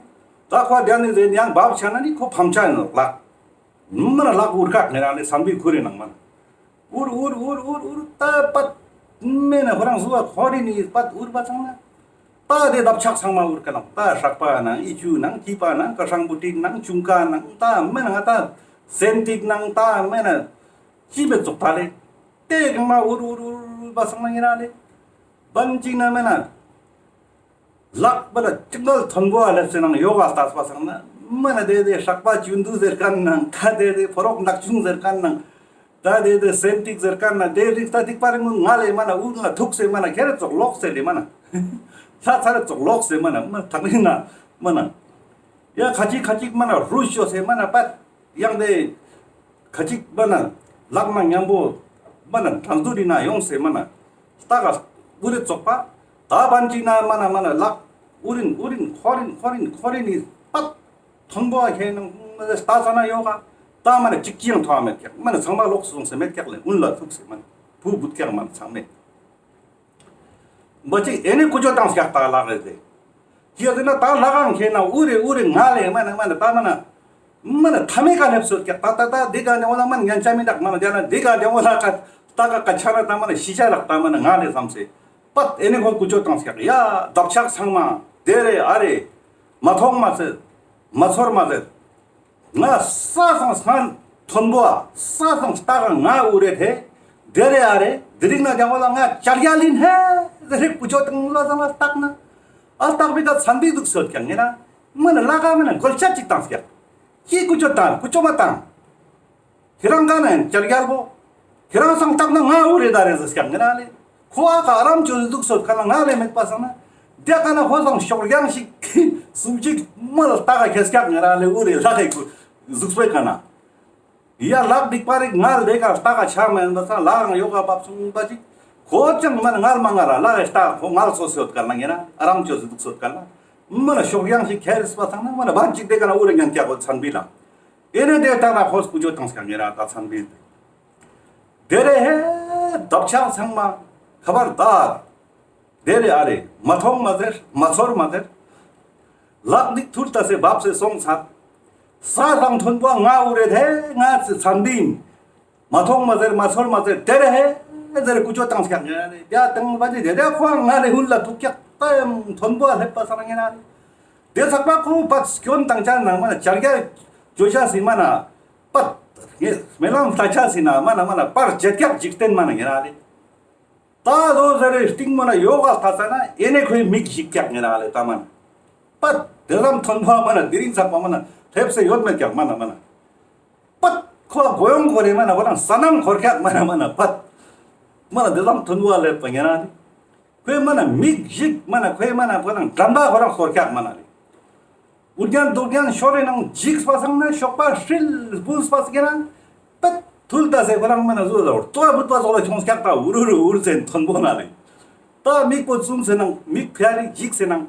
ད་ཁོ་དེ་ནི་ཟེར་ཡང་བབ་ཆ་ན་ནི་ཁོ་ཕམ་ཆ་ཡིན་ནོག་ལག་མ་ན་ལག་འུར་ཀག་ནི་རང་ནི་ཚན་བི་ཁུ་རེ་ནང་མ་ན། འུར་འུར་འུར་འུར་འུར་ད་པད་མེ་ན་ཁོ་རང་ཟུ་བ་ཁོ་རི་ནི་པད་འུར་བ་ཚང་ན། ད་དེ་ལྡབ་ཆག་ཚང་མ་འུར་ཀ་ནང་ད་ཧྲག་པ་ནང་ཨི་ཅུ་ནང་ཀི་པ་ནང་ཀ་ཧྲང་བུ་ཏིག་ནང་ཅུང་ཀ་ནང་ད་མེ་ན་ང་ད་སེན་ཏིག་ནང་ད་མེ་ན་ཅི་མེ་ཙོག་ད་ལེ། དེ་གང་མ་འུར་འུར་འུར་འུར་བ་ཚང་མ་ཡིན་ན་ལེ། བན་ཅིག་ན་མེ་ན། ལག་པ་ལ་ཅིག་མ་མཐོན་པོ་ཨ་ལེབ་སེ་ནང་ཡོ་ག་ལྟས་པ་སང་ན་མ་ན་དེ་དེ་ཧྲག་པ་ཅུན་དུ་ཟེར་ཁན་ནང་ད་དེ་དེ་ཕོ་རོག་ནག་ཅུང་ཟེར་ཁན་ནང་ ད་དེ་དེ་སེམས་ཏིག་ཟེར་ཁན་ན་དེ་རིགས་ད་ཏིག་པ་རིང་ང་ལེ་མ་ན་དབུ་ལ་ཐུག་སེ་མ་ན་ཁྱེར་ཙོག་ལོག་སེ་ལེ་མ་ན། ལྷ་ཚར་ཙོག་ལོག་སེ་མ་ན་མ་ཐག་རིང་ན་མ་ན། ཡ་ཁ་ཅིག་ཁ་ཅིག་མ་ན་རུ་ཤོ་སེ་མ་ན་པད་ཡང་དེ་ཁ་ཅིག་མ་ན་ལག་ན་མཉམ་པོ་མ་ན་དྲང་དུ་རི་ན་ཡོང་སེ་མ་ན་ལྟ་ག་དབུ་རེ་ཙོག་པ་ད་བན་ཅིག་ན་མ་ན་མ་ན་ལག་དབུ་རིན་དབུ་རིན་ཁོ་རིན་ཁོ་རིན་ཁོ་རིན་ནི་པད་མཐོན་པོ་ཨ་ཁྱེད་ནང་ལྟ་ས་ན་ཡོད་ག་ད་མ་ན་ཅིག་ཅི་ཡང་མཐོང་མེད་ཀྱག་མ་ན་ཚང་མ་ལོག་སོང་སེ་མེད་ཀྱག་ལེ་དབུ་ལ་ཐུག་སེ་མ་ན་བུ་བུད་ཀྱག་མ་ན་ཚང་མེད། མ་ཅིག་ཨེ་ནི་ཀུ་ཅོ་བཏང་སྐྱག་ད་ལག་རེ་ཟེར། ཅི་ཡ་ཟེར་ན་ད་ལག་ཨང་ཁྱེད་ན་འུ་རེ་འུ་རེ་ང་ལེ་མ་ན་མ་ན་ད་མ་ན་མ་ན་ཐ་མེ་ཀ་ལེབ་སོད་ཀྱག་ད་ད་ད་དེ་ག་ནེ་འོ་ལ་མ་ན་ཉན་ཆ་མི་འདུག་མ་ན་དེ་ན་དེ་ག་ནེ་འོ་ལ་ཀ་ད་ཀ་ཀ་ཆ་ན་ད་མ་ན་ཤི་ཆ་རག་ད་མ་ན་ང་ལེ་བསམ་སེ་པད་ཨེ་ནི་ཁོ་ཀུ་ཅོ་བཏང་སྐྱག་ཡ་འདབ་ཆགས་ཚང་མ་དེ་རེ་ཨ་རེ་མ་མཐོང་མ་ཟེར་མ་ཚོར་མ་ཟེར། ང་ས་སང་སྔན་མཐོན་པོ་ཨ་ས་སང་ལྟ་ག་ང་འུ་རེ་ཐེ་དེ་རེ་ཨ་རེ་དེ་རིང་ན་ཀྱང་འོ་ལ་ང་ཅར་ཡ་ལིན་ཧེ་ཟེར་རེ་ཀུ་ཅོ་དང་ལ་ས་ལ་ལྟག་ན་ཨ་ལྟག་པི་ཀ་ཚན་པི་འདུག་སོད་ཀྱང་ངེ་ན་མ་ན་ལ་ཀ་མ་ན་གོལ་ཆ་ཅིག་བཏང་སྐྱག་ཅི་ཀུ་ཅོ་བཏང་ཀུ་ཅོ་མ་བཏང་། ཁྱེད་རང་ག་ན་ཡང་ཅར་རྒྱལ་པོ། ཁྱེད་རང་སང་ལྟག་ན་ང་འུ་རེ་ད་རེ་ཟེར་སྐྱག་ངེ་ན་ལེ། ཁོ་ཨ་ཀ་ཨ་རམ་ཅོ་ཟི་འདུག་སོད་ཁ་ན་ང་ལེ་མེད་པ་སང་ན། དེ་ཀ་ན་ཁོ་སང་ཤོག་རྒྱང་ཞིག་སུམ་ཅིག་མ་ལ་ལྟ་ག་ཁེ་སྐྱག་ངེ་ན་ལེ་འུ་རེ་ལ་ཁེ་ཀུ་ཟུག་སྤེ་ཀ་ན། ཡ་ལག་སྡིག་པ་རིག་ང་ལེ་ཀ་ལྟ་ག་ཆ་མེད་པ་སང་ལག་ཡང་ཡོ་ག་བབ་སོང་པ་ཅིག་ཁོ་ཅང་མ་ན་ངལ་མ་ངལ་ར་ལ་ལྟ་ཁོ་ངལ་སོ་སོད་ཁ་ན་ངེ་ན་ཨ་རམ་ཅོ་ཟི་འདུག་སོད་ཁ་ན། མ་ལ་ཤོག་རྒྱང་ཞིག་ཁེ་རེ་སྤ་སང་ན་མ་ལ་བན་ཅིག་དེ་ཀ་ན་འུ་རེ་ཉན་སྐྱག་གོ་ཚན་པི་ལ། ཨེ་ནེ་དེ་ལྟ་ན་ཁོས་ཀུ་ཅོ་བཏང་སྐྱག་ངེ་ར་ད་ཚན་པི། དེ་རེ་ཧེ་འདབ་ཆགས་ཚང་མ་ཁ་བར་དར། དེ་རེ་ཨ་རེ་མ་མཐོང་མ་ཟེར་མ་ཚོར་མ་ཟེར། ལག་མིག་ཐུར་ལྟ་སེ་བབས་སེ་སོང་ཚར། ས་དང་མཐོན་པོ་ང་འུ་རེ་ཐེ་ང་ཚེ་ཚན་པི་ཡིན། མ་མཐོང་མ་ཟེར་མ་ཚོར་མ་ཟེར་དེ་རེ་ཧེ་ཟེར་ཀུ་ཅོ་བཏང་སྐྱག་ངེ་རེ་ཡ་བཏང་བ་ཅི་དེ་རེ་ཁོ་ང་རེ་ཧུན་ལ་ཐུག་སྐྱག་ད་ཡང་མཐོན་པོ་ལ་སླེབས་པ་སང་ངེ་ན་རེ། དེ་ཚག་པ་ཁོ་པད་སྐྱོན་བཏང་ཆ་ནང་མ་ན་ཅར་རྒྱ་ཅོ་ཆ་སི་མ་ན་པད་ངས་སྨོན་ལམ་ལྟ་ཆ་སི་ན་མ་ན་མ་ན་པར་བརྗེད་སྐྱག་འཇིག་རྟེན་མ་ན་ངེ་ན་རེ། ད་ལོ་ཟེར་རེ་སྟིང་མ་ན་ཡོ་ག་ལྟ་ས་ན་ཨེ་ནེ་ཁོའི་མིག་ཞིག་སྐྱག་ངེ་ན་རེ་ད་མ་ན། པད་དེ་ཙམ་མཐོན་པོ་མ་ན་དེ་རིང་ཚག་པ་མ་ན་སླེབས་སེ་ཡོད་མེད་སྐྱག་མ་ན་མ་ན། པད་ཁོ་གོ་ཡོང་གོ་རེ་མ་ན་བ་ན་ས་ནང་འཁོར་སྐྱག་མ་ན་མ་ན་པད། མ་ན་དེ་ཙམ་མཐོན་པོ་སླེབས་པ་ངེ་ན་རེ། ཁོའི་མ་ན་མིག་ཞིག་མ་ན་ཁོའི་མ་ན་ཁོ་རང་དྲན་པ་ཁོ་རང་སོར་ཁྱག་མ་ན་ལེ། འུར་རྒྱན་འདུར་རྒྱན་ཤོར་རེ་ནང་འཇིགས་པ་སང་ན་ཤོག་པ་ཧྲིལ་སྤུལ་སྤ་སི་ཀེ་ན། པད་ཐུལ་ལྟ་སེ་ཁོ་རང་མ་ན་བཟོ་ལ་འུར་ཏོ་བུད་པ་ཙོགས་ལ་ཁྱོངས་ཁྱག་ད་འུར་འུར་འུར་ཟེར་མཐོན་པོ་ན་ལེ། ད་མིག་པོ་བཙུམས་སེ་ནང་མིག་ཕྱ་རིག་འཇིགས་སེ་ནང་།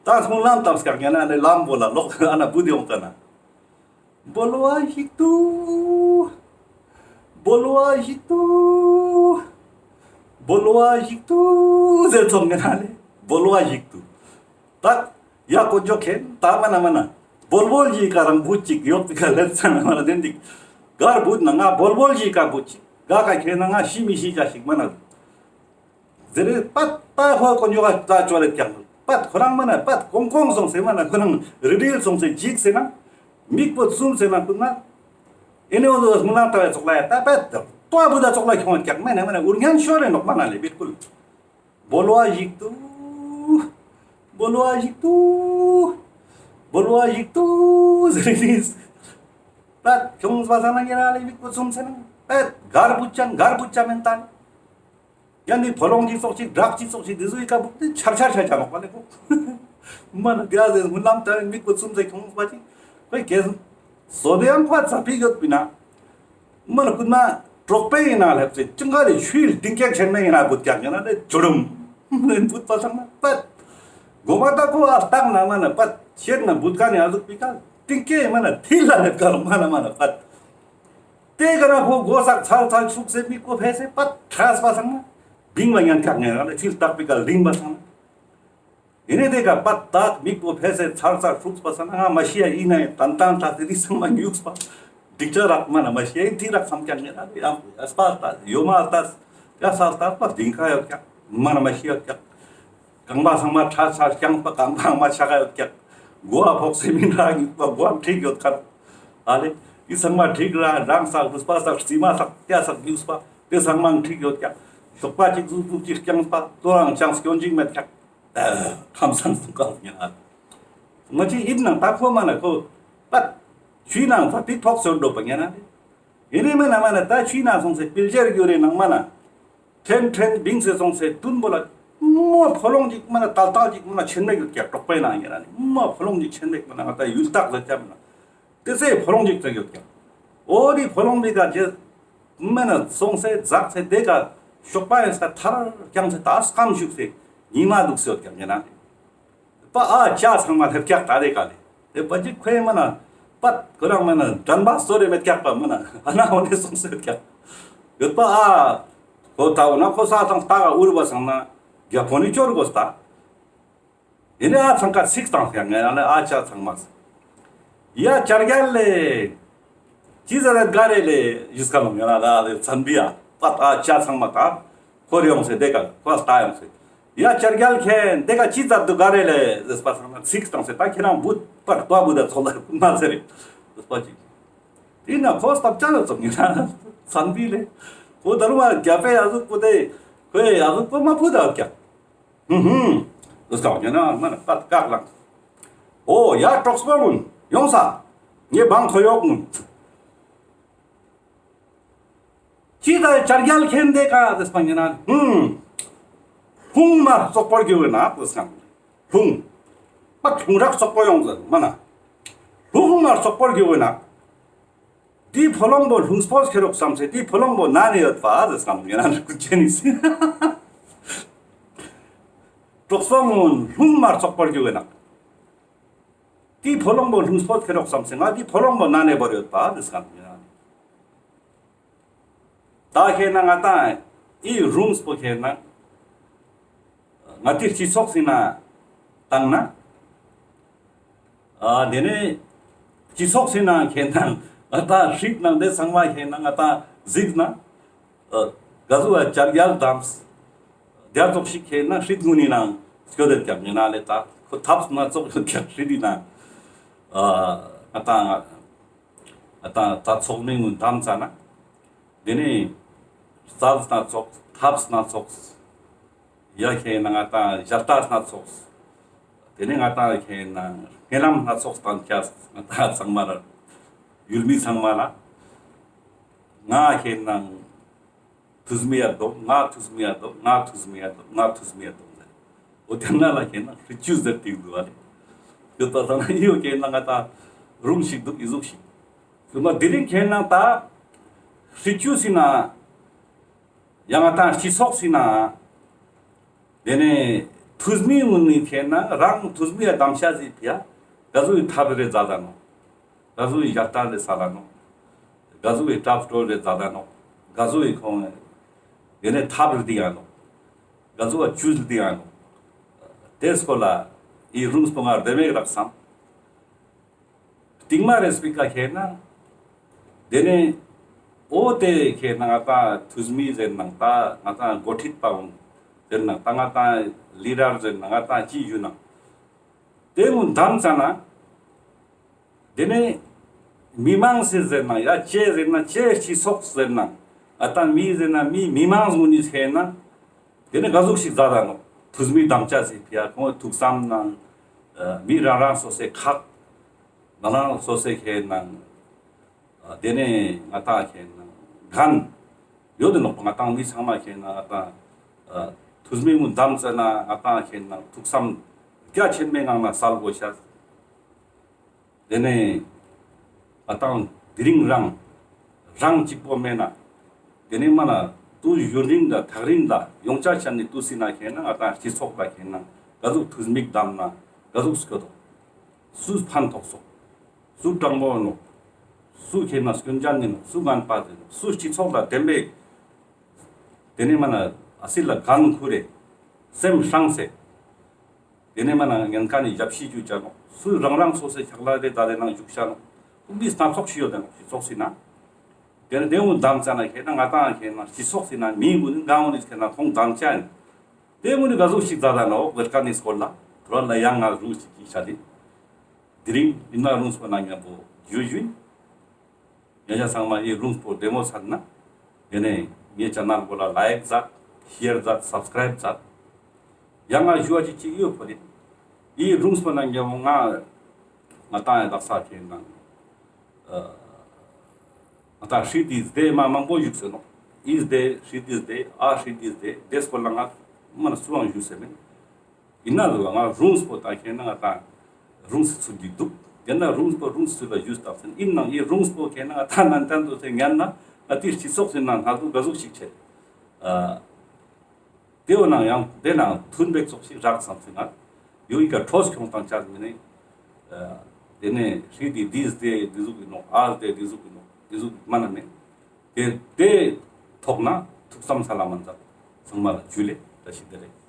ད་སྨོན་ལམ་བཏབ་སྐྱག་ཉན་ན་ལེ་ལམ་པོ་ལ་ལོག་ཨ་ན་བུད་ཡོང་ད་ན། བོལ་བ་ཞིག་ཏུ། བོལ་བ་ཞིག་ཏུ། བོལ་བ་ཞིག་ཏུ་ཟེར་ཚོམ་ངེ་ན་ལེ། བོལ་བ་ཞིག་ཏུ། ད་ཡ་ཀོ་ཇོ་ཁེན་ད་མ་ན་མ་ན། བོལ་བོལ་ཞིག་ག་རང་བུ་ཅིག་ཡོད་པི་ཀ་ལེབ་ཚ་ན་མ་ན་དེན་ཏིག་གར་བུད་ན་ང་བོལ་བོལ་ཞིག་ག་བུ་ཅིག་ག་ཀ་ཁེན་ན་ང་ཤི་མི་ཤི་ཅ་ཞིག་མ་ན། ཟེར་རེ་པད་ད་ཁོ་དཀོན་མཆོག་ག་ད་ཅོ་ལེ་ཀྱང་པད་ཁོ་རང་མ་ན་པད་ཀོང་ཀོང་སོང་སེ་མ་ན་ཁོ་རང་རི་རིལ་སོང་སེ་འཇིགས་སེ་ན་མིག་པོ་བཙུམས་སེ་ན་ཁོ་ན་ཨེ་ནེ་འོ་དོ་སྨོན་ལམ་བཏབ་པའི་ཚོགས་ལ་ཡ་ད་པད་ཏོ་བུ་ད་ཚོགས་ལ་ཁྱོང་ཀྱག་མ་ན་མ་ན་འུར་ཉན་ཤོར་རེ་ནོག་མ་ན་ལེ་བིལ་ཀུལ། བོལ་བ་ཞིག་ཏུ། བོལ་བ་ཞིག་ཏུ། བོལ་བ་ཞིག་ཏུ་ཟེར་རེ་ནི་པད་ཁྱོངས་པ་ས་ན་ཉེ་ར་ལེ་མིག་པོ་བཙུམས་སེ་ན་པད་གར་བུད་ཅན་གར་བུད་ཅན་མེན་ཏང་། ཡང་འདི་ཕོ་ལོང་ཅིག་ཙོགས་ཅིག་བྲག་ཅིག་ཙོགས་ཅིག་འདི་ཟུག་གི་ཀ་བུད་དེ་ཆར་ཆར་ཆར་ཆར་ལོག་པ་ལེ་ཁོ། མ་ན་དེ་ཨ་ཟེར་སྨོན་ལམ་བཏབ་མིག་པོ་བཙུམས་སེ་ཁྱོངས་པ་ཅིག་ཁོའི་གེ་སོ་དེ་ཡང་ཁོ་ཚ་ཕིག་ཡོད་པི་ན། མ་ན་ཁུ་ན་གྲོགས་པོ་ཡིན་ན་ལེབ་ཚེ་ཅང་ག་ལེ་ཆུའི་ལྡིང་ཀེག་ཆེན་མེ་ཡིན་ན་བུད་ཀྱག་ཡིན་ན་ལེ་ཇོ་རུམ་བུད་པ་སང་ན་པད། གོ་མ་ད་ཁོ་ཨ་སྟག་ན་མ་ན་པད་ཤེད་ན་བུད་ཀ་ནི་ཨ་ཟུག་པི་ཀ་ལྡིང་ཀེག་མ་ན་ཐིལ་ལ་ལེབ་ཀ་ལོ་མ་ན་མ་ན་པད། དེ་ག་ན་ཁོ་གོ་སག་ཚལ་ཚལ་ཚུགས་སེ་མིག་པོ་ཕེ་སེ་པད་ཁྲས་པ་སང་ན་བིང་བ་ཉན་ཀྱག་ཉན་ར་ལེ་ཕྱིར་སྟག་པི་ཀ་ལྡིང་བ་སང་ན། ཡིན་ནི་དེ་ག་པད་ད་མིག་པོ་ཕེ་སེ་ཚལ་ཚལ་ཚུགས་པ་སང་ན་ང་མ་ཤི་ཡ་ཡིན་ན་ཡིན་ཏན་ཏན་ད་དེ་རི་སང་མ་ཉུགས་པ་འགྲིག་ཆ་རག་མ་ན་མ་ཤི་ཡ་ཡིན་ཐིག་རག་སམ་ཀྱག་ཉན་ར་ལེ་ཡང་ཨ་སྤ་ད་ཡོ་མ་ད་ཡ་ས་ད་པ་ལྡིང་ཁ་ཡོད་ཀྱག་མ་ན་མ་ཤི་ཡོད་ཀྱག་རྐང་པ་ཚང་མ་ཁྲ་ཚ་རྐྱང་པ་རྐང་པ་མ་ཆག་ཡོད་ཀྱག་མགོ་བ་ཕོག་སེ་མི་འདྲ་ཉུག་པ་མགོ་བ་འཁྲིག་ཡོད་ཀྱག་ཨ་ལེ་འདི་ཚང་མ་འཁྲིག་ར་རང་ས་རུས་པ་ས་རྩི་མ་ས་སྐྱ་ས་ཉུག་པ་དེ་ཚང་མ་འཁྲིག་ཡོད་ཀྱག་ཞོགས་པ་གཅིག་ཟུག་ཟུག་གཅིག་རྐྱང་པ་ལྟོ་རང་ཅང་སྐྱོན་ཅིག་མེད་ཀྱག་ཁམས་སངས་སུ་བཀག་ཉན་ཨ། ང་ཅི་ཡིད་ནང་ད་ཁོ་མ་ན་ཁོ་པད་ཆུའི་ནང་ས་དེ་ཐོག་སོན་འགྲོ་པ་ཉན་ཨ། ཡིན་ནི་མེད་ན་མ་ན་ད་ཆུའི་ནང་སོང་སེ་པིལ་ཆེར་གྱུར་རེ་ནང་མ་ན། ཕྲན་ཕྲན་བིང་སེ་སོང་སེ་དུན་པོ་ལ་མོ་ཕོ་ལོང་ཅིག་མ་ན་ཏལ་ཏལ་ཅིག་མ་ན་ཆེན་མེད་ཡོད་ཀྱག་གྲོག་པའི་ནང་ཡིན་ན་ནི་མོ་ཕོ་ལོང་ཅིག་ཆེན་མེད་མ་ན་ང་ད་ཡུལ་སྟག་ཟེར་ཀྱག་མ་ན། དེ་སེ་ཕོ་ལོང་ཅིག་ཙེ་ཡོད་ཀྱག་འོ་དེ་ཕོ་ལོང་མི་ཀ་ཅེ་མ་ན་སོང་སེ་འཛག་སེ་དེ་ཀ་ཤོག་པ་ཡིན་ས་ཐར་ཀྱང་སེ་ད་སྐམ་ཞུགས་སེ་ཉི་མ་དུག་སེ་ཡོད་ཀྱག་ཡིན་ན་ནི། པ་ཨ་ཅག་ཚང་མ་སླེབས་ཀྱག་ད་དེ་ཀ་ལེ། དེ་པ་ཅིག་ཁོའི་མ་ན་པད་ཁོ་རང་མ་ན་དྲན་པ་གསོ་རེ་མེད་ཀྱག་པ་མ་ན་ཨ་ན་འོ་ནེ་སོང་སེ་ཀྱག་ཡོད་པ་ཨ། ཁོ་ད་འོ་ན་ཁོ་ས་དང་ལྟ་ག་འུར་བ་སང་ན་རྒྱ་ཕོ་ནི་ཅོར་གོ་སྟ། ཡིན་ནི་ཨ་ཚང་ཀ་ཚིག་དང་ཀྱག་ངེ་ན་ལེ་ཨ་ཅག་ཚང་མ། ཡ་ཅར་རྒྱལ་ལེ། ཅི་ཟེར་རེད་ག་རེ་ལེ་ཡུས་ཀ་ལོང་ཡོད་ན་ལ་ལེ་ཚན་པི་ཡ་པ་ཨ་ཅག་ཚང་མ་ད་ཁོ་རེ་ཡོང་སེ་དེ་ཀ་ཁོ་ལྟ་ཡོང་སེ། ཡ་ཅར་རྒྱལ་ཁྱེད་དེ་ཀ་ཅི་ཛད་དུག་ག་རེ་ལེ་ཟེར་པ་སང་ན་ཚིག་དང་སེ་ད་ཁྱེད་རང་བུད་པར་ཏོ་བུད་ད་ཚོ་ལ་མ་ཟེར་རེ་ཟེར་པ་ཅིག་དེ་ན་ཁོ་སྟབས་ཅག་ལ་ཚོགས་ཉིན་ན་ཚན་པི་ལེ། ཁོ་ད་རུང་མ་རྒྱ་པའི་ཡ་ཟུག་པོ་དེ་ཁོའི་ཡ་ཟུག་པོ་མ་བུད་ད་ཀྱག་ཧུམ་ཧུམ། ཟེར་ཀྱག་ཡིན་ན་མ་ན་པད་བཀག་ལང་། འོ་ཡ་གྲོགས་པོ་གུན་ཡོང་ས། ངའི་བང་ཁོ་ཡོག་གུན། ཅི་ད་ཅར་རྒྱལ་ཁྱེད་དེ་ཀ་ཟེར་པ་ཡིན་ན་ཧུམ། ལྷུང་མ་རྩོག་པོར་གྱུར་བས་ན་ཟེར་སང་། ལྷུང་། པད་ལྷུང་རག་རྩོག་པོ་ཡོང་ཟེར་མ་ན། ལྷུང་མ་རྩོག་པོར་གྱུར་བས་ན། དེའི་ཕོ་ལོང་པོ་ལྷུང་སྤོས་ཁེ་རོག་བསམ་སེ་དེའི་ཕོ་ལོང་པོ་ན་ནེ་ཡོད་པ་ཟེར་སང་ཡིན་ན་ཀུན་ཅན་ནི་སི། གྲོགས་པོ་གུན་ལྷུང་མ་རྩོག་པོར་གྱུར་བས་ན། དེའི་ཕོ་ལོང་པོ་ལྷུང་སྤོས་ཁེ་རོག་བསམ་སེ་ང་དེའི་ཕོ་ལོང་པོ་ན་ནེ་བོར་ཡོད་པ་ཟེར་སང་ཡིན་ན། ད་ཁེ་ན་ང་ཏང་ཨི་རུངས་པོ་ཁེ་ན་ང་ཏི་སྤྱི་ཚོགས་སི་ན་བཏང་ན། ཨ་དེ་ནེ་སྤྱི་ཚོགས་སི་ན་ཁེ་ན་ང་ཏང་ཧྲིག་ནང་དེ་ཚང་མ་ཁེ་ན་ང་ཏང་གཟིགས་ན། ཨ་ག་ཟུག་ཨ་ཅར་རྒྱལ་དམ་རྒྱལ་ཚོགས་ཤིག་ཁེ་ན་ཧྲིག་གུན་ནི་ནང་སྐྱོད་དེ་ཀྱག་ཡིན་ན་ལེ་ད་ཁོ་ཐབས་སྣ་ཚོགས་ཡོད་ཀྱག་ཧྲིག་དེ་ན། ཨ་ང་ཏང་ང་ཏང་ད་ཚོགས་མི་གུན་དམ་ཙ་ན། དེ་ནེ་རྩལ་སྣ་ཚོགས་ཐབས་སྣ་ཚོགས། ཡ་ཁེ་ན་ང་ཏང་ཞལ་ལྟ་སྣ་ཚོགས། དེ་ནེ་ང་ཏང་ཁེ་ན་སྨོན་ལམ་སྣ་ཚོགས་བཏང་ཀྱག་ང་ཏང་ཚང་མ་ལ། ཡུལ་མི་ཚང་མ་ལ། ང་ཁེ་ན་ཐུས་མི་ཡ་དོ་ང་ཐུས་མི་ཡ་དོ་ང་ཐུས་མི་ཡ་དོ་ང་ཐུས་མི་ཡ་དོ་ཟེར། འོ་དེ་ན་ལ་ཁེ་ན་ཧྲི་ཅུ་ཟེར་ཏེ་འདུག་བ་ལེ། ཡོད་པ་ད་ན་ཡོད་ཁེ་ན་ང་ཏང་རུང་ཞིག་འདུག་ཨི་ཟུག་ཞིག་དེ་མ་དེ་རིང་ཁེ་ན་ད་ཧྲི་ཅུ་སི་ན། ཡང་ང་ཏང་སྤྱི་ཚོགས་སི་ན། དེ་ནེ་ཐུས་མི་གུན་ནི་ཁེ་ན་རང་ཐུས་མི་ཡ་དམ་བཅའ་ཟིག་ཕི་ཡ། ག་ཟུག་གི་ཐབས་རེ་མཛད་ད་ནོག་ག་ཟུག་གི་ཞལ་ལྟ་རེ་སལ་ལ་ནོག་ག་ཟུག་གི་གྲབས་སྤྲོད་རེ་མཛད་ད་ནོག་ག་ཟུག་གི་ཁོང་དེ་ནེ་ཐབས་རེ་དི་ཡ་ནོག་ག་ཟུག་ག་ཅུས་རེ་དི་ཡ་ནོག་དེ་སྐོར་ལ་ཨི་རུངས་པོ་ང་རྡེ་མེད་རག་སམ། སྟིང་མ་རེ་སྤེ་ཀ་ཁེ་ན། དེ་ནེ་འོ་དེ་ཁེ་ན་ང་ཏང་ཐུས་མི་ཟེར་ནང་ད་ང་ཏང་འགོ་ཁྲིད་པ་གུན་ཟེར་ནང་ད་ང་ཏང་ལི་ཌར་ཟེར་ནང་ང་ཏང་ཅི་ཞུ་ནང་དེ་གུན་དམ་ཙ་ན། དེ་ནེ་མི་མང་སི་ཟེར་ནང་ཡ་ཅེ་ཟེར་ན་ཅེ་སྤྱི་ཚོགས་ཟེར་ནང་ང་ཏང་མི་ཟེར་ན་མི་མི་མང་གུན་ནི་ཁེ་ན། དེ་ནེ་ག་ཟུག་ཞིག་མཛད་ད་ནོག་ཐུས་མི་དམ་བཅའ་ཟིག་ཕི་ཡ་ཁོང་ཐུགས་བསམ་ནང་། མི་རང་རང་སོ་སོའི་ཁག་ང་རང་སོ་སོའི་ཁེ་ནང་། དེ་ནེ་ང་ཏང་ཁེ་ནང་འགན་ཡོད་དེ་ནོག་ང་ཏང་མི་ཚང་མ་ཁེ་ནང་ང་ཏང་ཐུས་མི་གུན་དམ་ཙ་ན་ང་ཏང་ཁེ་ནང་ཐུགས་བསམ་རྒྱ་ཆེན་མོའི་ངང་ན་སལ་དགོས་ཤ། དེ་ནེ་ང་ཏང་དེ་རིང་རང་རང་གཅིག་པོ་མེད་ན། དེ་ནེ་མ་ན་དུས་ཡུན་རིང་ད་ཐག་རིང་ད་ཡོང་ཆ་ཆ་ནི་དུས་སི་ན་ཁེ་ན་ང་ཏང་སྤྱི་ཚོགས་ད་ཁེ་ན་ག་ཟུག་ཐུས་མི་དམ་ན་ག་ཟུག་སྐྱོད་དོ། སུ་ཕན་ཐོགས་སོག་སུ་དྲང་པོ་ནོག་སུ་ཁེ་ན་སྐྱོན་ཅན་ནི་ནོག་སུ་ངན་པ་ཟེར་ནོག་སུ་སྤྱི་ཚོགས་ལ་བདེན་པའི། དེ་ནེ་མ་ན་ཨ་སི་ལ་འགན་ཁུར་རེ། སེམས་ཧྲང་སེ། དེ་ནེ་མ་ན་ཉེན་ཁ་ནི་ཞབས་ཕྱི་ཅུ་ཅ་ནོག་སུ་རང་རང་སོ་སོའི་ཆག་ལ་རེ་ད་རེ་ནང་བཅུག་ཤ་ནོག་ཁུག་མི་སྣ་ཚོགས་ཤིག་ཡོད་དེ་ནོག་སྤྱི་ཚོགས་སི་ན། དེ་ནེ་དེ་གུན་དམ་ཙ་ན་ཁེ་ན་ང་ཏང་ཁེ་ན་སྤྱི་ཚོགས་སི་ན་མི་གུན་ནི་གང་གུན་ནི་ཁེ་ན་ཁོང་དམ་ཅ་ཡིན། དེ་གུན་ནི་ག་ཟུག་ཞིག་མཛད་ད་ནོག་ཝེར་ཀ་ནི་སྐོར་ལ་ཐོ་ར་ལ་ཡང་ང་རུང་ཞིག་གི་ཤ་དེ། དེ་རིང་ཨིན་ན་རུངས་པོ་ནང་མཉམ་པོ་ཞུ་ཞུ་ཡིན། ཉེ་ཞ་ཚང་མ་ཨི་རུངས་པོ་བདེ་མོ་ཚར་ན། དེ་ནེ་ངའི་ཅེ་ནལ་བོ་ལ་ལའིཀ་མཛད། ཤེར་མཛད། སབ་སི་ཀ་རའིབ་མཛད། ཡང་ང་ཞུ་བ་ཅིག་ཅིག་ཡོད་པོ་རེད། ཨི་རུངས་པོ་ནང་མཉམ་པོ་ང་ང་ཏང་ཡ་དག་ས་ཁེ་ནང་། ཨ་ ང་ཏང་ཧྲི་ཏི་སྡེ་མ་མང་པོ་བཞུགས་སེ་ནོག། ཨི་སྡེ་ཧྲི་ཏི་སྡེ་ཨ་ཧྲི་ཏི་སྡེ་དེ་སྐོར་ལ་ང་མ་ན་སུའང་བཞུགས་སེ་མེད། ཡིན་ན་ལ་ང་རུངས་པོ་དང་ཁེ་ན་ང་ཏང་རུངས་སུ་ཚུལ་གྱི་འདུག། དེ་ན་རུངས་པོ་རུངས་ཚུལ་ལ་བཞུགས་སྟབས་ཟིན་ཡིན་ནང་ཨི་རུངས་པོ་ཁེ་ན་ང་ཏང་ནན་ཏན་དུ་སེ་ཉན་ན་ང་ཏི་སྤྱི་ཚོགས་སེ་ན་ན་དུ་ག་ཟུག་ཞིག་ཆེ། ཨ། དེ་བོ་ནང་ཡང་དེ་ནང་མཐུན་པའི་ཚོགས་ཤིག་རག་བསམ་སེ་ང་ཡོད་ཡི་ག་འཕྲོས་ཁྱོང་སྟངས་ཆགས་མི་ནི། ཨ། དེ་ནས་ཧྲི་ཏི་དེ་སྡེ་དེ་ཟུག་ཡིན་ནོག། ཨ་སྡེ་དེ་ཟུག་ཡིན་ནོག། དེ་ཟུག་མ་ན་མེད། དེ་དེ་ཐོག་ན་ཐུགས་བསམ་ས་ལ་མ་འཛག། ཚང་མ་ལ་ཇུ་ལེ་བཀྲ་ཤིས་བདེ་ལེགས།